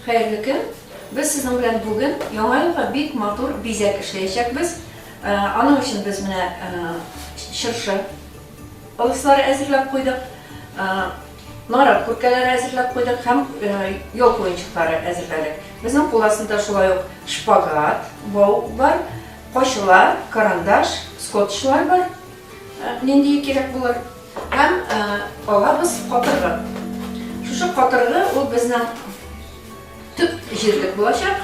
Хәерле көн! Без сезнең белән бүген Яңа елга бик матур бизәк эшләячәкбез. Аның өчен без менә чыршы ылыслары әзерләп куйдык, нарат күркәләре әзерләп куйдык һәм елка уенчыклары әзерләдек. Безнең кул астында шулай ук шпагат, бау бар, кайчылар, карандаш, скотчлар бар. Ниндие кирәк булыр. Һәм алабыз катыргы. Шушы катыргы ул безнең төп җирлек булачак.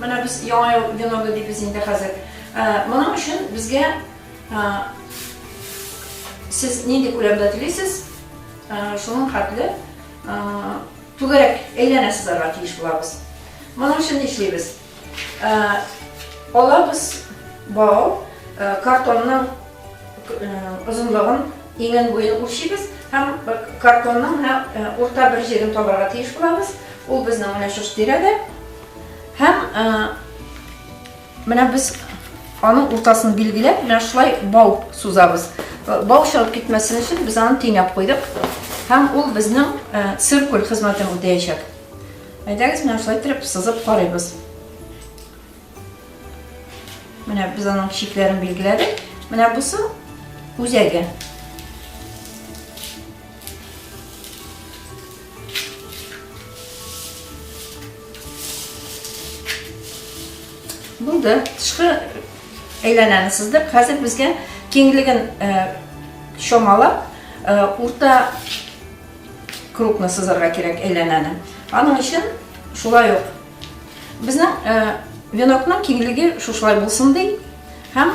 Менә без яңа ел веногы дибез инде хәзер. Моның өчен безгә сез нинди күләмдә телисез, шуның хәтле түгәрәк әйләнә сызарга тиеш булабыз. Моның өчен нишлибез? Алабыз бау, картонның озынлыгын, иңен буен үлчибез һәм картонның менә урта бер җирен табарга тиеш булабыз. Ул безнең менә шушы тирәдә. Һәм менә без аның уртасын билгеләп, менә шулай бау сузабыз. Бау чыгып китмәсен өчен без аны тиңәп куйдык. Һәм ул безнең циркуль хезмәтен үтәячәк. Әйдәгез, менә шулай итеп сызып карыйбыз. Менә без аның чикләрен билгеләдек. Менә бусы үзәге. Булды. Тышкы әйләнәне сыздык. Хәзер безгә киңлеген чамалап, урта кругны сызарга кирәк әйләнәне. Аның өчен шулай ук безнең венокның киңлеге шушылай булсын ди. Һәм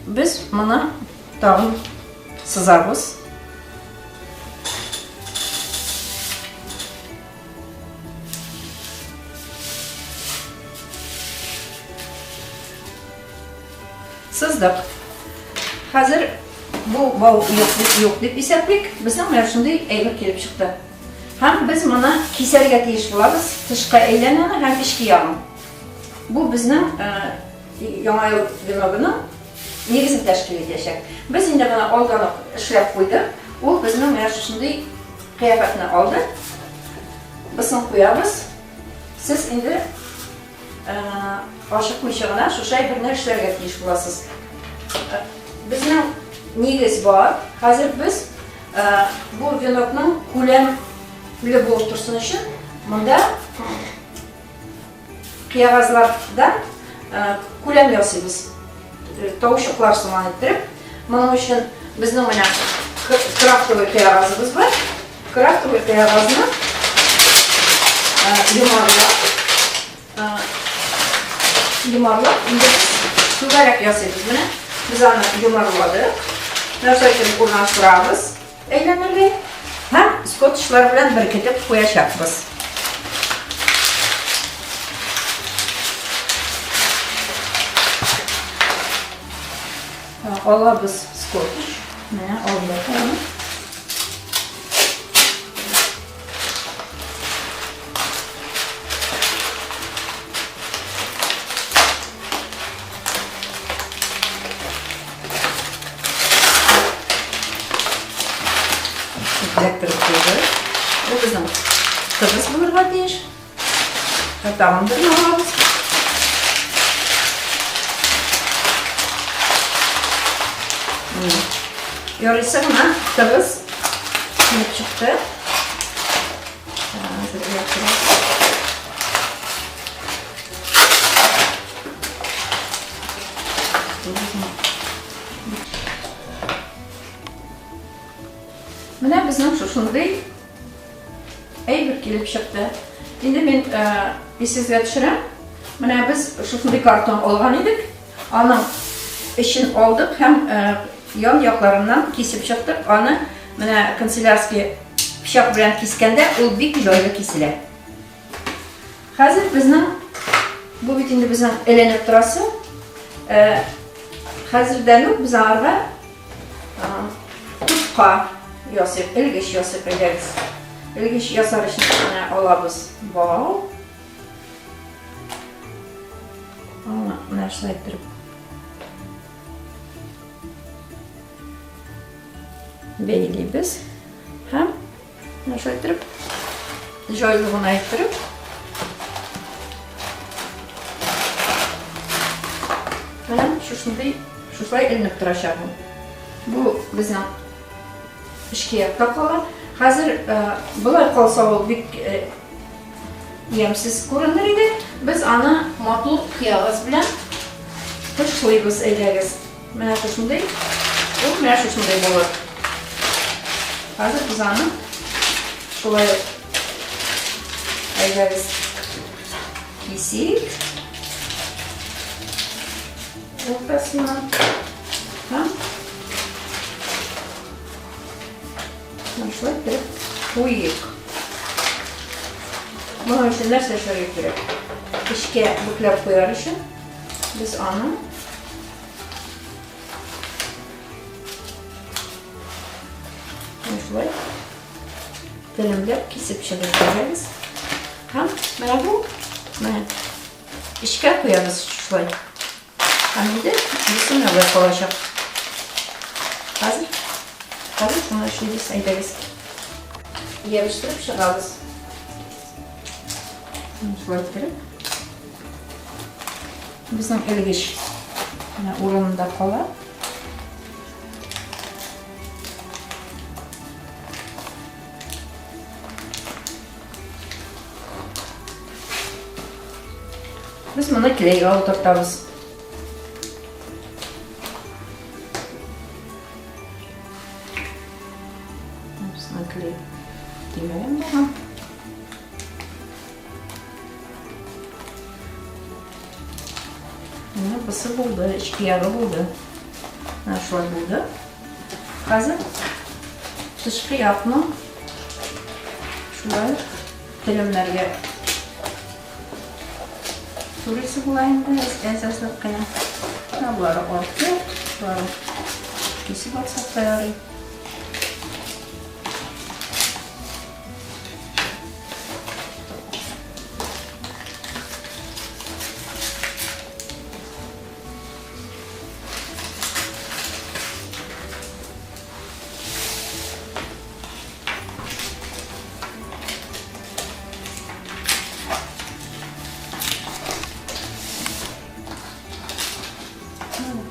без моны тагын сызабыз. Сыздык. Хәзер бу бау юк, юк дип исәплик. Безнең менә шундый әйбер килеп чыкты. Һәм без моны кисәргә тиеш булабыз. Тышка әйләнәне һәм эчке ягын. Бу безнең яңа ел веногының нигезен тәшкил итәчәк. Без инде моны алдан ук эшләп куйдык. Ул безнең менә шушындый кыяфәтне алды. Бысын куябыз. Сез инде Ашыкмыйча гына шушы әйберне эшләргә тиеш буласыз. Безнең нигез бар. Хәзер без бу венокның күләмле булып торсын өчен монда кыягазлардан күләм ясыйбыз. Таучыклар сыман иттереп. Моның өчен безнең менә крафтовый кыягазыбыз бар. Крафтовый кыягазны йомарлап, йомарлап, инде без түгәрәк ясыйбыз. Менә без аны йомарладык. Менә шулай итеп урнаштырабыз әйләнергә һәм скотчлар белән беркетеп куячакбыз. Алабыз скотч. Менә алдык аны. Эләктереп куйдык. Бу безнең тыгыз булырга тиеш. Тагын берне алабыз. Ярыйсы гына тыгыз килеп чыкты. Менә безнең шушындый әйбер килеп чыкты. Инде мин исегезгә төшерәм. Менә без шушындый картон алган идек. Аның эчен алдык һәм ян якларыннан кисеп чыктык. Аны менә канцелярский пычак белән кискәндә ул бик җайлы киселә. Хәзер безнең бу бит инде безнең эленеп торасы. Хәзердән үк без аңарга Тупка ясыйк, элгеч ясыйк, әйдәгез. Элгеч ясар өчен менә алабыз бау. Аны менә шулай иттереп бәйлибез һәм менә шулай иттереп җайлы гына иттереп. шушындый, шушылай эленеп торачак ул. Бу безнең эчке якта кала. Хәзер болай калса ул бик ямьсез күренер иде. Без аны матур кыягыз белән тышлыйбыз, әйдәгез. Менә шушындый, ул менә шушындый булыр. Хәзер без аны шулай әйдәгез кисик. Уртасына. Һәм шулай итеп куйыйк. Моның өчен нәрсә эшләргә кирәк? Эчкә бөкләп куяр өчен без аны шулай телемләп кисеп чыгып бирәбез. Һәм менә бу менә эчкә куябыз шулай. Һәм инде бусы менә болай калачак. Хәзер хәзер шуны эшлибез, әйдәгез. Ябыштырып чыгабыз. Шулай иттереп. Безнең элгеч менә урынында кала. Без моны клейга утыртабыз. Безнең клей тимәгән булган. Менә бусы булды, эчке ягы булды. Менә шулай булды. Хәзер тышкы якны шулай телемнәргә турыйсы була инде, әз-әзләп кенә. Менә болары артык, болары кисеп алсак та ярый.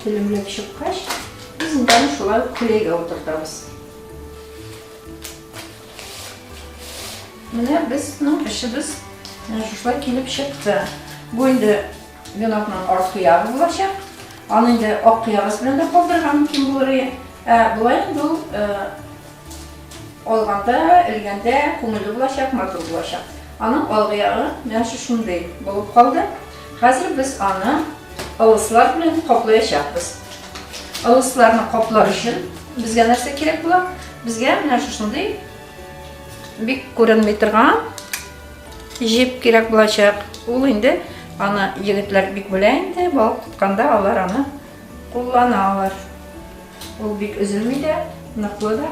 Телемләп чыккач, без инде аны шулай ук клейгә утыртабыз. Менә безнең эшебез менә шушылай килеп чыкты. Бу инде венокның арткы ягы булачак. Аны инде ак кыягыз белән дә калдырырга мөмкин булыр иде. Ә болай инде ул алганда, элгәндә күңелле булачак, матур булачак. Аның алгы ягы менә шушындый булып калды. Хәзер без аны ылыслар белән каплаячакбыз. Ылысларны каплар өчен безгә нәрсә кирәк була? Безгә менә шушындый бик күренми торган җеп кирәк булачак. Ул инде аны егетләр бик белә инде, балык тотканда алар аны кулланалар. Ул бик өзелми дә, ныклы да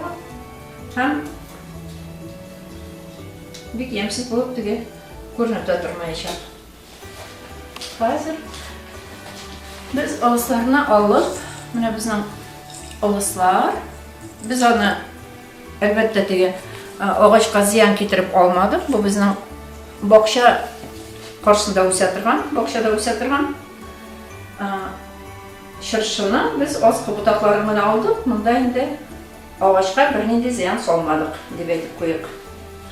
һәм бик ямьсез булып теге күренеп тә тормаячак. Хәзер без ылысларны алып, менә безнең ылыслар, без аны әлбәттә теге агачка зыян китереп алмадык. Бу безнең бакча каршында үсә торган, бакчада үсә торган чыршыны без аскы ботакларын гына алдык. Монда инде агачка бернинди зыян салмадык, дип әйтеп куйык.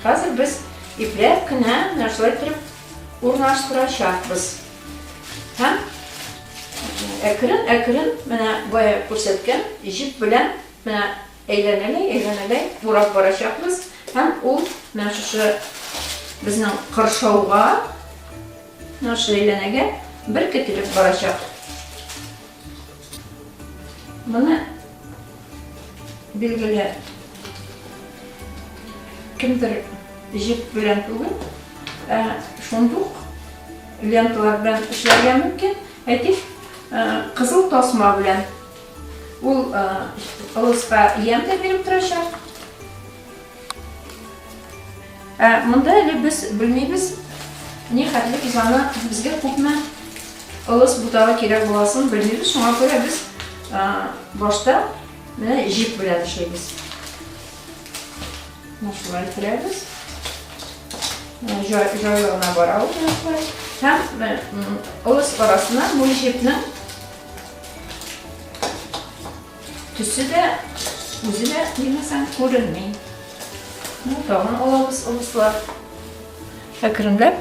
Хәзер без ипләп кенә менә шулай итеп урнаштырачакбыз. Һәм әкрен-әкрен менә бая күрсәткән җеп белән менә әйләнәләй, әйләнәләй урап барачакбыз. Һәм ул менә шушы безнең кыршауга, менә шушы әйләнәгә беркетелеп барачак. Моны билгеле кемдер җеп белән түгел, ә шундук ленталар белән эшләргә мөмкин. Әйтик, кызыл тасма белән. Ул ылыска ямь дә биреп торачак. Ә монда әле без белмибез, ни хәтле без аны безгә күпме ылыс ботагы кирәк буласын белмибез. Шуңа күрә без башта менә җеп белән эшлибез. Менә шулай иттерәбез. Җайлы гына бара ул менә шулай. Һәм ылыс арасына бу җепнең Төсе дә, үзе дә димәсәң күренми. Ну, тагын алабыз ылыслар. Әкренләп.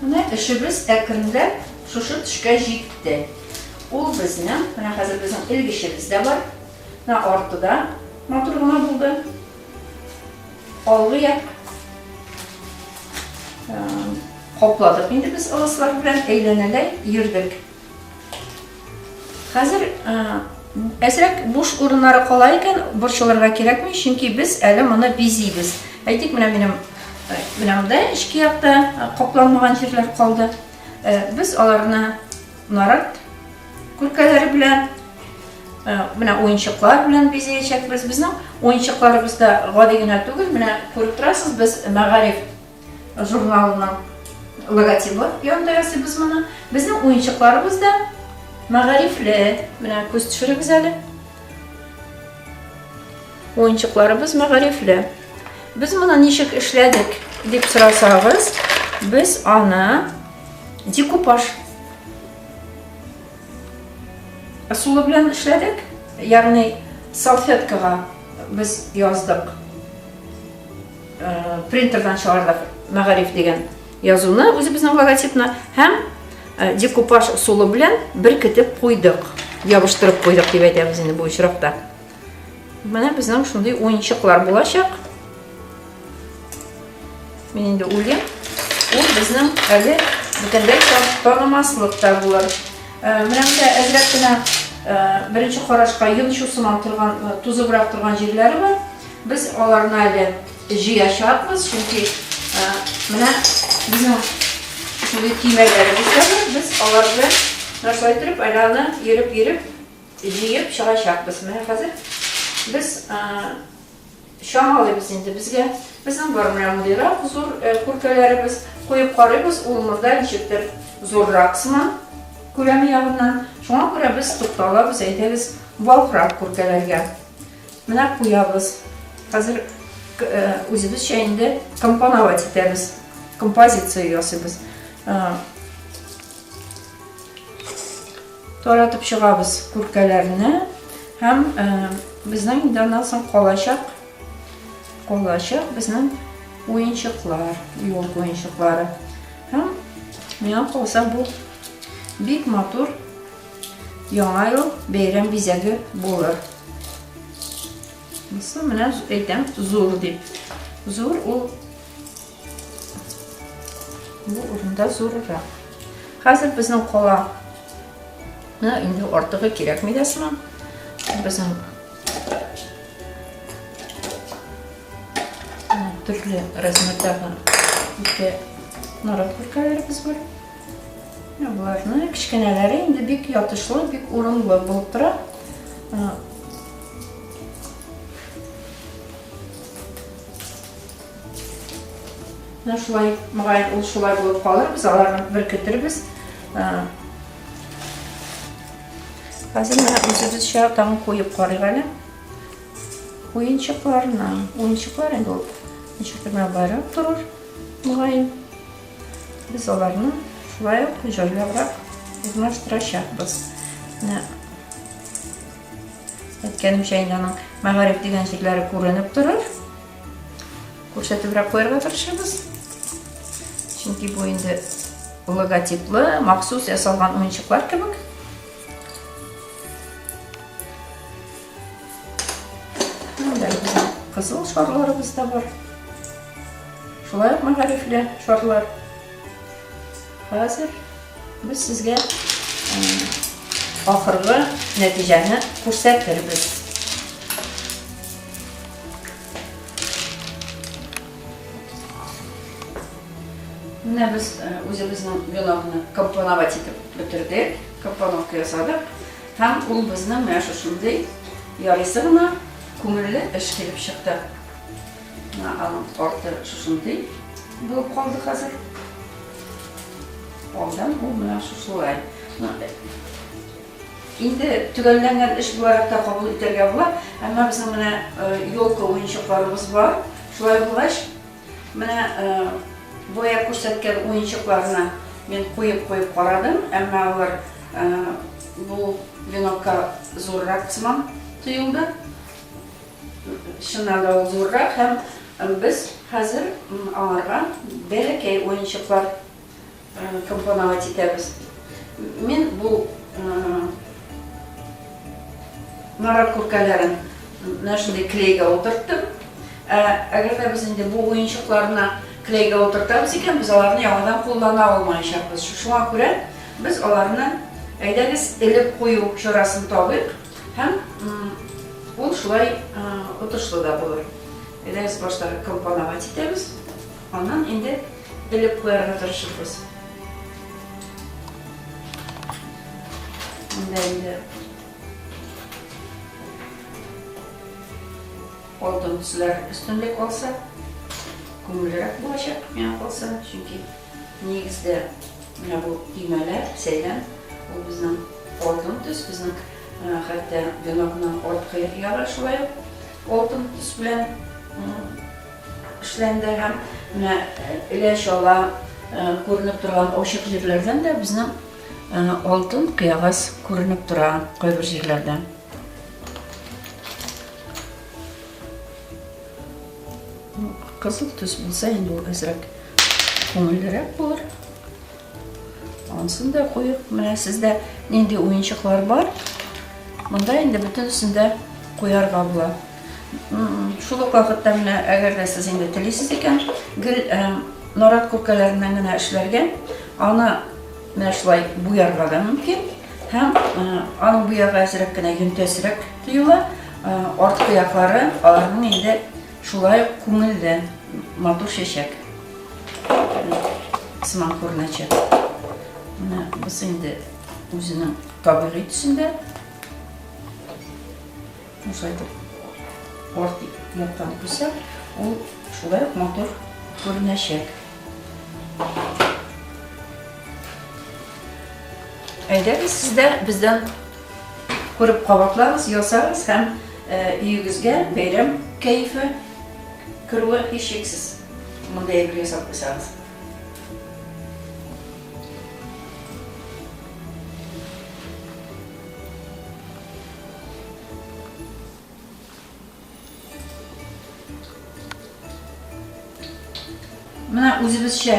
Менә эшебез әкренләп шушы төшкә җитте. Ул безнең, менә хәзер безнең элгечебез дә бар. Менә арты да матур гына булды. Алгы як капладык инде без ылыслар белән, әйләнәләй йөрдек. Хәзер әзрәк буш урыннары кала икән, борчылырга кирәкми, чөнки без әле моны бизибез. Әйтик, менә минем менә монда эчке якта капланмаган җирләр калды. Без аларны нарат күркәләре белән, менә уенчыклар белән бизәячәкбез. Безнең уенчыкларыбыз да гади генә түгел, менә күреп торасыз, без Мәгариф журналының логотибы янында ясыйбыз моны. Безнең уенчыкларыбыз да мәгарифле. Менә күз төшерегез әле. Уенчыкларыбыз мәгарифле. Без моны ничек эшләдек дип сорасагыз, без аны декупаж ысулы белән эшләдек. Ягъни салфеткага без яздык. Принтердан чыгардык Мәгариф дигән язуны, үзебезнең логотипны һәм декупаж ысулы белән беркетеп куйдык. Ябыштырып куйдык дип әйтәбез инде бу очракта. Менә безнең шундый уенчыклар булачак. Мин инде уйлыйм, ул безнең әле бөтенләй танымаслык та булыр. Менә монда әзрәк кенә беренче карашка йончу сыман торган, тузыбрак торган җирләре бар. Без аларны әле җыячакбыз, чөнки менә безнең шундый төймәләребез дә бар. Без алар белән менә шулай итеп әле аны йөреп-йөреп җыеп чыгачакбыз. Менә хәзер без чамалыйбыз инде безгә. Безнең бар менә мондыйрак зур күркәләребез. Куеп карыйбыз, ул монда ничектер зуррак сыман күләме ягыннан. Шуңа күрә без тукталабыз, әйдәгез, валкрак күркәләргә. Менә куябыз. Хәзер үзебезчә инде компоновать итәбез. Композиция ясыйбыз. Таратып чыгабыз күркәләрне һәм безнең инде аннан соң калачак калачак безнең уенчыклар, елка уенчыклары. Һәм миңа калса бу бик матур Яңа ел бәйрәм бизәге булыр. Бусы менә әйтәм зур дип. Зур ул бу урында зуррак. Хәзер безнең кала. Менә инде артыгы кирәкми дә сыман. Безнең төрле размердагы ике нарат күркәләребез бар. Менә боларны кечкенәләре инде бик ятышлы, бик урынлы булып тора. Менә шулай, мөгаен, ул шулай булып калыр, без аларны беркетербез. Хәзер менә үзебезчә тагын куеп карыйк әле. Уенчыкларны, уенчыклар инде ул ничектер менә барып торыр, мөгаен. Без аларны шулай ук җайлабрак урнаштырачакбыз. Менә әйткәнемчә инде аның мәгариф дигән җирләре күренеп торыр. Күрсәтебрәк куярга тырышабыз. Чөнки бу инде логотиплы, махсус ясалган уенчыклар кебек. Монда кызыл шарларыбыз да бар. Шулай ук мәгарифле шарлар. Хәзер без сезгә ахыргы нәтиҗәне күрсәтербез. Менә без үзебезнең венокны компоновать итеп бетердек, компоновка ясадык. Һәм ул безнең менә шушындый ярыйсы гына күңелле эш килеп чыкты. Менә аның арты шушындый булып калды хәзер. Алдан ул менә шушылай. Инде төгәлләнгән эш буларак та кабул итәргә була, әмма безнең менә елка уенчыкларыбыз бар. Шулай булгач, менә бая күрсәткән уенчыкларны Мин куеп-куеп карадым, әмма алар бу венокка зуррак сыман тоелды. Чыннан да ул зуррак һәм без хәзер аңарга бәләкәй уенчыклар компоновать итәбез. Мин бу нарат күркәләрен менә шундый клейгә утырттым. Ә әгәр дә без инде бу уенчыкларны клейгә утыртабыз икән, без аларны яңадан куллана алмаячакбыз. Шуңа күрә без аларны әйдәгез элеп кую чарасын табыйк һәм ул шулай отышлы да булыр. Әйдәгез башта компоновать итәбез, аннан инде элеп куярга тырышырбыз. Монда инде алтын төсләр өстенлек алса, күңеллерәк булачак миңа калса, чөнки нигездә менә бу төймәләр, сәйлән, ул безнең алтын төс, безнең хәтта венокның арткы ягы шулай ук алтын төс белән эшләнде һәм менә элә-чала күренеп торган ачык җирләрдән дә безнең алтын кыягаз күренеп тора кайбер җирләрдән. Кызыл төс булса инде ул әзрәк күңеллерәк булыр. Ансын да куйык. Менә сездә нинди уенчыклар бар? Монда инде бөтенесен дә куярга була. Шул ук вакытта менә әгәр дә сез инде телисез икән, гел нарат күркәләреннән генә эшләргә, аны менә шулай буярга да мөмкин. Һәм аның буягы әзрәк кенә йөнтәсрәк тоела. Арткы яклары аларның инде шулай ук күңелле, матур чәчәк сыман күренәчәк. Менә бусы инде үзенең табигый төсендә. Шулай итеп арт яктан куйсак, ул шулай ук матур күренәчәк. Әйдәгез, сез дә бездән күреп кабатлагыз, ясагыз һәм өегезгә бәйрәм кәефе керүе һичшиксез. Мондай әйбер ясап куйсагыз. Менә үзебезчә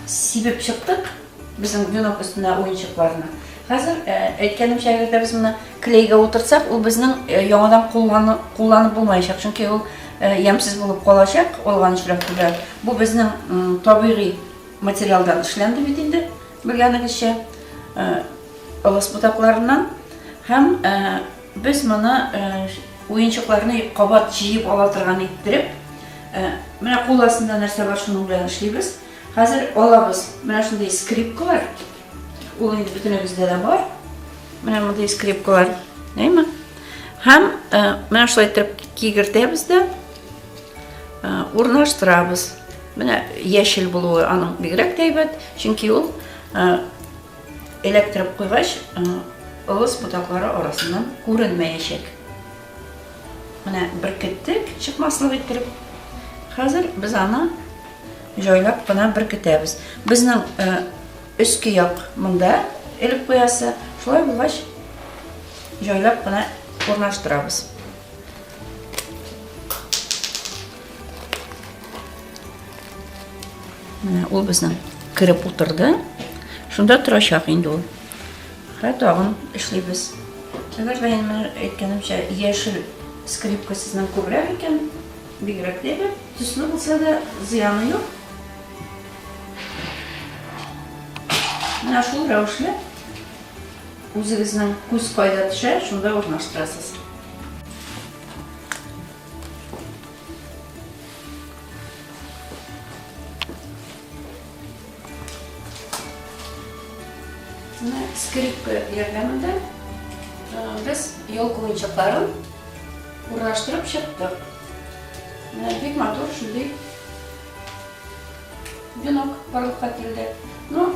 сибеп чыктык безнең венок өстенә уенчыкларны. Хәзер әйткәнемчә, әгәр дә без моны клейгә утыртсак, ул безнең яңадан кулланып булмаячак, чөнки ул ямьсез булып калачак алган очракта да. Бу безнең табигый материалдан эшләнде бит инде, белгәнегезчә, ылыс ботакларыннан. Һәм Без моны уенчыкларны кабат җыеп ала торган иттереп, менә кул астында нәрсә бар, шуның белән эшлибез. Хәзер алабыз менә шундый скрипкалар. Ул инде бөтенебездә дә бар. Менә мондый скрипкалар, әйме? Һәм менә шулай иттереп кигертәбез дә урнаштырабыз. Менә яшел булуы аның бигрәк тә әйбәт, чөнки ул Эләктереп куйгач, ылыс ботаклары арасыннан күренмәячәк. Менә беркеттек, чыкмаслык иттереп. Хәзер без аны җайлап кына беркетәбез. Безнең өске як монда элеп куясы. Шулай булгач, җайлап кына урнаштырабыз. Менә ул безнең кереп утырды. Шунда торачак инде ул. Хә тагын эшлибез. Әгәр дә инде әйткәнемчә, яшел скрипка сезнең күбрәк икән, бигрәк тә әйбәт. Төсле булса да зыяны юк. Менә шул рәвешле үзегезнең күз кайда төшә, шунда урнаштырасыз. Менә скрипка ярдәмендә без елка уенчыкларын урнаштырып чыктык. Менә бик матур шундый венок барлыкка килде. Ну,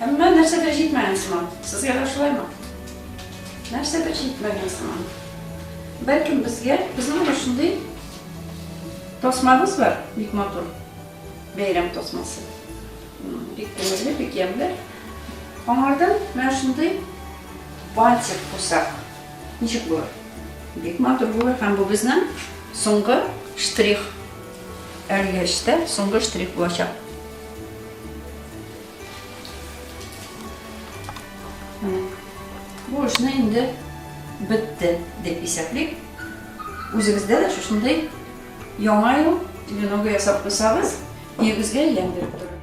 әмма нәрсәдер җитмәгән сыман. Сезгә дә шулаймы? Нәрсәдер җитмәгән сыман. Бәлкем безгә, безнең менә шундый тасмабыз бар, бик матур. Бәйрәм тасмасы. Бик күңелле, бик ямьле. Аңардан менә шундый бантик куйсак, ничек булыр? Бик матур булыр һәм бу безнең соңгы штрих. Әлеге эштә соңгы штрих булачак. Бу эшне инде бетте дип исәплик. Үзегездә дә шушындый яңа ел веногы ясап куйсагыз, өегезгә ямь биреп торыр.